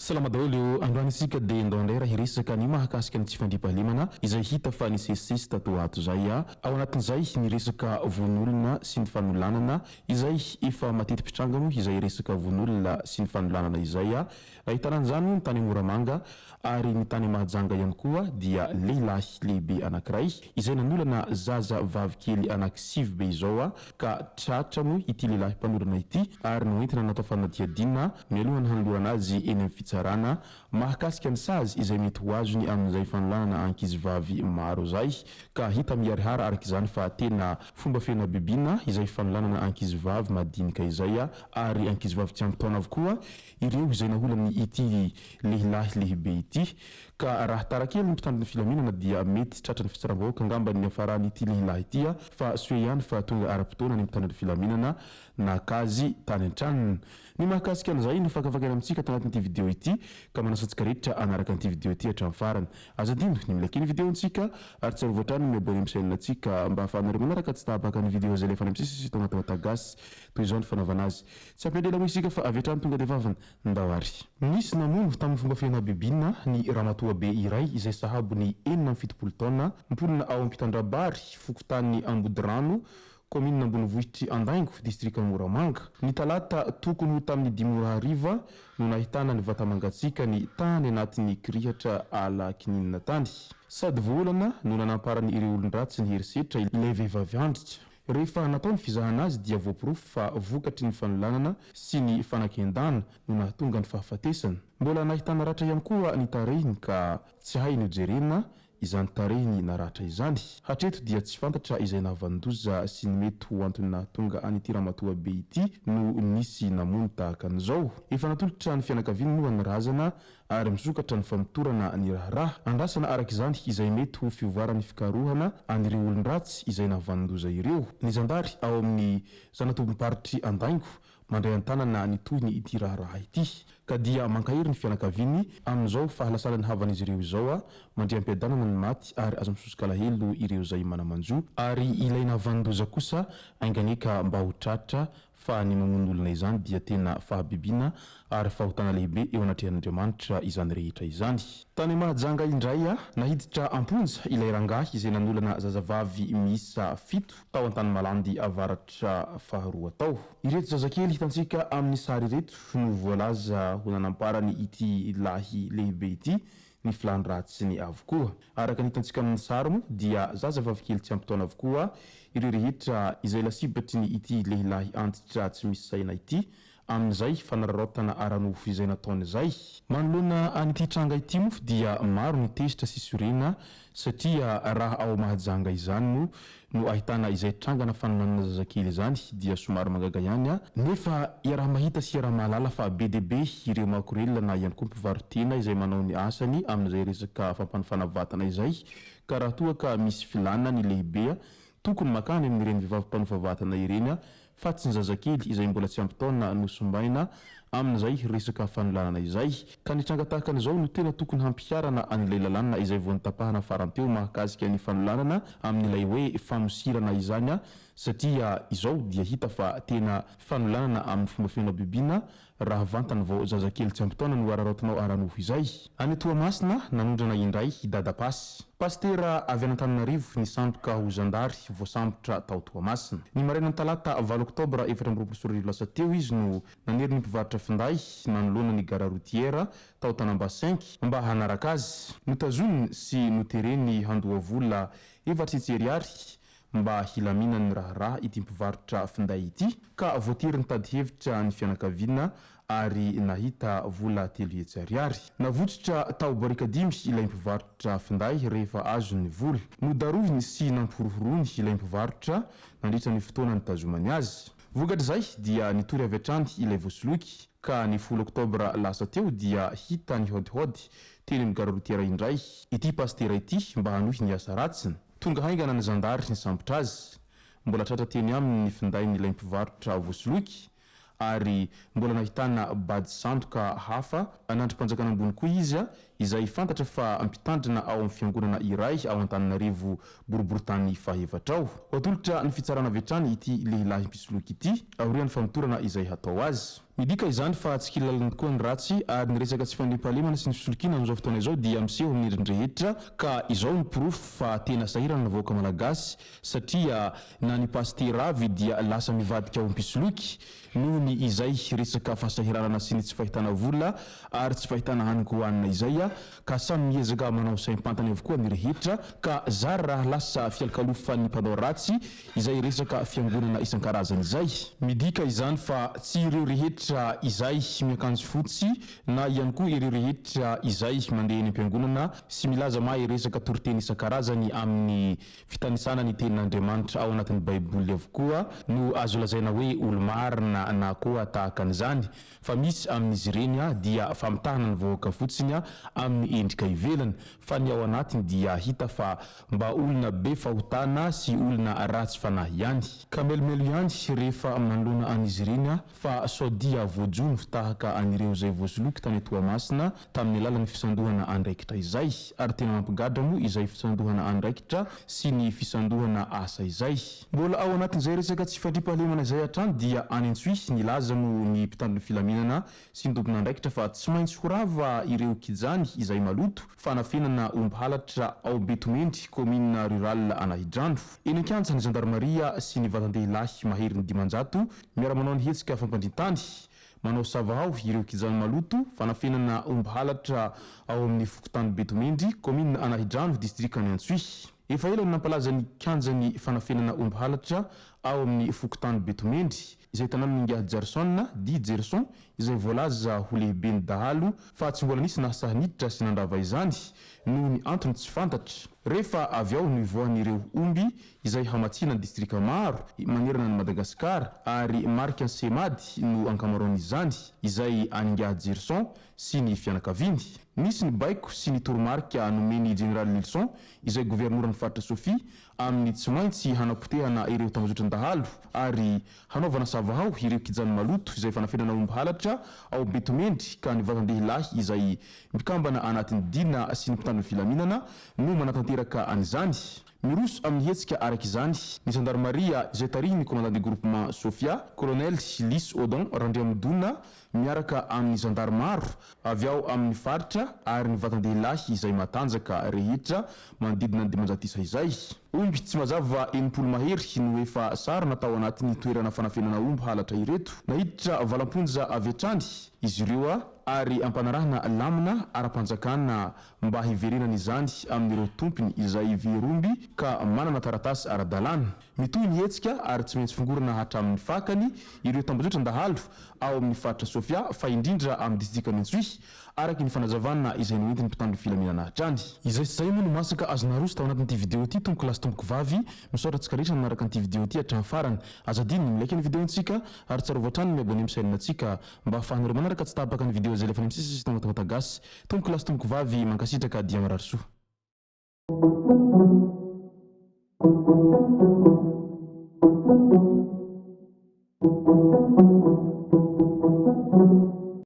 Salama daholo o! Androany isika dia ndao indray raha hiresaka ny mahakasika ny tsy fandriampahalemana izay hita fa nisesisesy tato ho ato izay. Ao anatin'izay ny resaka vono olona sy ny fanolanana izay efa mateti-pitranga moa izay resaka vono olona sy ny fanolanana izay. Ahitana an'izany moa ny tany Moramanga ary ny tany Mahajanga ihany koa dia lehilahy lehibe anankiray izay nanolana zaza vavy kely anaky sivy be izao ka tratra moa ity lehilahy mpanolana ity ary noentina natao fanadihadiana mialohan'ny hanolorana azy eny amin'ny fitsarana mahakasika ny sazy izay mety ho azony amin'izay fanolanana ankizivavy maro izay ka hita miharihary araka izany fa tena fomba feno habibiana izay fanolanana ankizivavy madinika izay ary ankizivavy tsy ampy taona avokoa ireo izay naholany ity lehilahy lehibe ity ka raha tara kely ny mpitandro ny filaminana dia mety tratran'ny fitsaram-bahoaka angamba ny niafaran'ity lehilahy ity fa soa ihany fa tonga ara-potoana ny mpitandro ny filaminana naka azy tany an-tranony. Ny mahakasika an'izay no fakafakaina amintsika ato anatin'ity video ity ka manasa antsika rehetra hanaraka an'ity video ity hatramin'ny farany. Aza adino ny mi-like ny video-ntsika ary tsarovy hatrany ny mi-abonner amin'ny chaîne-ntsika mba ahafahanareo manaraka tsy tapaka ny video izay alefanay misesy eto anaty Vatagasy. Toy izao ny fanaovana azy. Tsy hampiandry ela moa isika fa avy hatrany tonga dia vavany. Ndao ary. Nisy namono tamin'ny fomba feno habibiana ny ramatoa be iray izay sahabo ny 76 taona, mponina ao Ampitandrabary, fokontany Ambodirano, kaominina ambonivohitr'i Andaingo, distrikan'i Moramanga. Ny talata tokony ho tamin'ny dimy ora hariva no nahitana ny vata-mangatsiakany tany anatin'ny kirihatra ala kininina tany. Sady voaolana no nanamparan'ireo olon-dratsy ny herisetra ilay vehivavy andrika. Rehefa natao ny fizahana azy dia voaporofo fa vokatry ny fanolanana sy ny fanakendana no nahatonga ny fahafatesany. Mbola nahitana ratra ihany koa ny tarehiny ka tsy hay nojerena izany tarehiny naratra izany. Hatreto dia tsy fantatra izay nahavanon-doza sy ny mety ho antony nahatonga an'ity ramatoa be ity no nisy namono tahaka an'izao. Efa natolotra ny fianakaviany moa ny razana ary misokatra ny famotorana ny raharaha. Andrasana araka izany izay mety ho fivoaran'ny fikarohana an'ireo olon-dratsy izay nahavanon-doza ireo. Ny zandary ao amin'ny zana-tobim-paritr'i Andaingo mandray an-tanana ny tohiny ity raharaha ity. Ka dia mankahery ny fianakaviany amin'izao fahalasanan'ny havan'izy ireo izao, mandria am-piadanana ny maty ary aza misosoka-alahelo ireo izay mana-manjo. Ary ilay nahavanon-doza kosa ainganie ka mba ho tratra Fa ny mamono olona izany dia tena fahabibiana ary fahotana lehibe eo anatrehan'Andriamanitra izany rehetra izany. Tany Mahajanga indray, nahiditra am-ponja ilay rangahy izay nanolana zazavavy miisa fito tao Antanimalandy Avaratra faharoa tao. Ireto zazakely hitantsika amin'ny sary ireto no voalaza ho nanamparany ity lahy lehibe ity ny filàny ratsiny avokoa. Araka ny hitantsika amin'ny sary moa dia zaza vavikely tsy ampy taona avokoa ireo rehetra izay lasibatry ny ity lehilahy antitra tsy misy saina ity amin'izay fanararaotana ara-nofo izay nataony izay. Manoloana an'ity tranga ity moa dia maro ny tezitra sy sorena satria raha ao Mahajanga izany moa no ahitana izay trangana fanolanana zazakely izany dia somary mahagaga ihany nefa iaraha-mahita sy iaraha-mahalala fa be dia be ireo makorelina na ihany koa mpivaro-tena izay manao ny asany amin'izay resaka fampanofana vatana izay ka raha toa ka misy filana ny lehibe tokony makany amin'ireny vehivavy mpanofa vatana ireny fa tsy ny zazakely izay mbola tsy ampy taona no simbaina amin'izay resaka fanolanana izay. Ka ny tranga tahaka an'izao no tena tokony hampiharana an'ilay lalàna izay vao notapahana farany teo mahakasika ny fanolanana amin'ilay hoe famosirana izany satria izao dia hita fa tena fanolanana amin'ny fomba feno habibiana raha vantany vao zazakely tsy ampy taona no araraotinao ara-nofo izay. Any Toamasina, nanondrana indray i Dada Pasy. Pasitera avy any Antananarivo nisandoka ho zandary voasambotra tao Toamasina. Ny marainan'ny talata valo oktobra 2024 lasa teo izy no nanery ny mpivarotra finday nanoloana ny gara routière tao Tanambao Cinq mba hanaraka azy. Notazoniny sy notereny handoa vola 400 ariary mba hilaminan'ny raharaha ity mpivarotra finday ity ka voatery nitady hevitra ny fianakaviana ary nahita vola 300 ariary. Navotsotra tao Barikadimy ilay mpivarotra finday rehefa azony ny vola. Nodarohiny sy nampihorohoroany ilay mpivarotra nandritra ny fotoana nitazomany azy. Vokatr'izay dia nitory avy hatrany ilay voasoloky ka ny folo oktobra lasa teo dia hita nihaodihaody teny amin'ny gare routière indray ity pasitera ity mba hanohy ny asa ratsiny. Tonga haingana ny zandary nisambotra azy. Mbola tratra teny aminy ny findain'ilay mpivarotra voasoloky ary mbola nahitana bady sandoka hafa an'andrim-panjakana ambony koa izy izay fantatra fa mpitandrina ao amin'ny fiangonana iray ao Antananarivo boriborintany fahefatra ao. Ho atolotra ny fitsarana avy hatrany ity lehilahy mpisoloky ity aorian'ny famotorana izay hatao azy. Midika izany fa tsy kilalina tokoa ny ratsy ary ny resaka tsy fandriampahalemana sy ny fisolokiana amin'izao fotoana izao dia miseho amin'ny endriny rehetra ka izao no porofo fa tena sahirana ny vahoaka malagasy satria na ny pasitera avy dia lasa mivadika ho mpisoloky noho ny izay resaka fahasahiranana sy ny tsy fahitana vola ary tsy fahitana hanin-kohanina izay ka samy miezaka manao saim-pantany avokoa ny rehetra ka zary raha lasa fialokalofan'ny mpanao ratsy izay resaka fiangonana isan-karazany izay. Midika izany fa tsy ireo rehetra izay miakanjo fotsy na ihany koa ireo rehetra izay mandeha eny am-piangonana sy milaza mahay resaka toriteny isan-karazany amin'ny fitanisana ny tenin'Andriamanitra ao anatin'ny Baiboly avokoa no azo lazaina hoe olo-marina na koa tahaka an'izany fa misy amin'izy ireny dia famitahana ny vahoaka fotsiny amin'ny endrika ivelany fa ny ao anatiny dia hita fa mba olona be fahotana sy olona ratsy fanahy ihany. Ka melomelo ihany rehefa manoloana an'izy ireny fa sao dia voajono tahaka an'ireo izay voasoloky tany Toamasina tamin'ny alalan'ny fisandohana andraikitra izay. Ary tena mampigadra moa izay fisandohana andraikitra sy ny fisandohana asa izay. Mbola ao anatin'izay resaka tsy fandriampahalemana izay hatrany dia any Antsohihy nilaza moa ny mpitandro ny filaminana sy ny tompon'andraikitra fa tsy maintsy ho rava ireo kijany izay maloto fanafenana omby halatra ao Betomendry, kaominina rurale Anahidrano. Eny an-kianja ny zandarimaria sy ny vatan-dehilahy maherin'ny 500 miara-manao ny hetsika fampandrin-tany. Manao savahao ireo kijany maloto fanafenana omby halatra ao amin'ny fokontany Betomendry, kaominina Anahidrano, distrikan'i Antsohihy. Efa ela no nampalaza ny kianjan'ny fanafenana omby halatra ao amin'ny fokontany Betomendry, izay tanànan'ingahy Jarson, dit Jerson, izay voalaza ho lehiben'ny dahalo fa tsy mbola nisy nahasahy niditra sy nandrava izany noho ny antony tsy fantatra. Re fa avy ao no ivoahan'ireo omby izay hamatsiana ny distrika maro manerana an'i Madagasikara ary marika ny Semady no ankamaroan'izany, izay an'ingahy Jerson sy ny fianakaviany. Nisy ny baiko sy ny toromarika nomen'ny Jeneraly Lilson izay governoran'ny faritra Sofia amin'ny tsy maintsy hanapotehana ireo tambajotran-dahalo ary hanaovana savahao ireo kijany maloto izay fanafenana omby halatra ao Betomendry ka ny vatan-dehilahy izay mpikambana anatin'ny Dina sy ny mpitandro ny filaminana no manatanteraka an'izany. Miroso amin'ny hetsika araka izany ny zandarimaria izay tarihin'ny commandant de groupement Sofia, colonel Lys Odon Randriamidona miaraka amin'ny zandary maro avy ao amin'ny faritra ary ny vatan-dehilahy izay matanjaka rehetra manodidina ny 500 isa izay. Omby tsy mazava 60 mahery no efa sarona tao anatin'ny toerana fanafenana omby halatra ireto. Naiditra valam-ponja avy hatrany izy ireo ary ampanarahana lamina ara-panjakana mba hiverenana izany amin'ireo tompony izay very omby ka manana taratasy ara-dalàna. Mitohy ny hetsika ary tsy maintsy fongorana hatramin'ny fakany ireo tambajotran-dahalo ao amin'ny faritra Sofia fa indrindra amin'ny distrikan'i Antsohihy, araka ny fanazavana izay noentin'ny mpitandro filaminana hatrany. Izay sy izay moa no masaka azo naroso tao anatin'ity video ity tompoko lahy sy tompoko vavy, misaotra antsika rehetra nanaraka an'ity video ity hatramin'ny farany. Aza adino ny mi-like ny video-ntsika ary tsarovy hatrany ny mi-abonner amin'ny chaîne-ntsika mba ahafahanareo manaraka tsy tapaka ny video izay alefanay misesy sy tonga tonga gasy. Tompoko lahy sy tompoko vavy, mankasitraka dia mirary soa.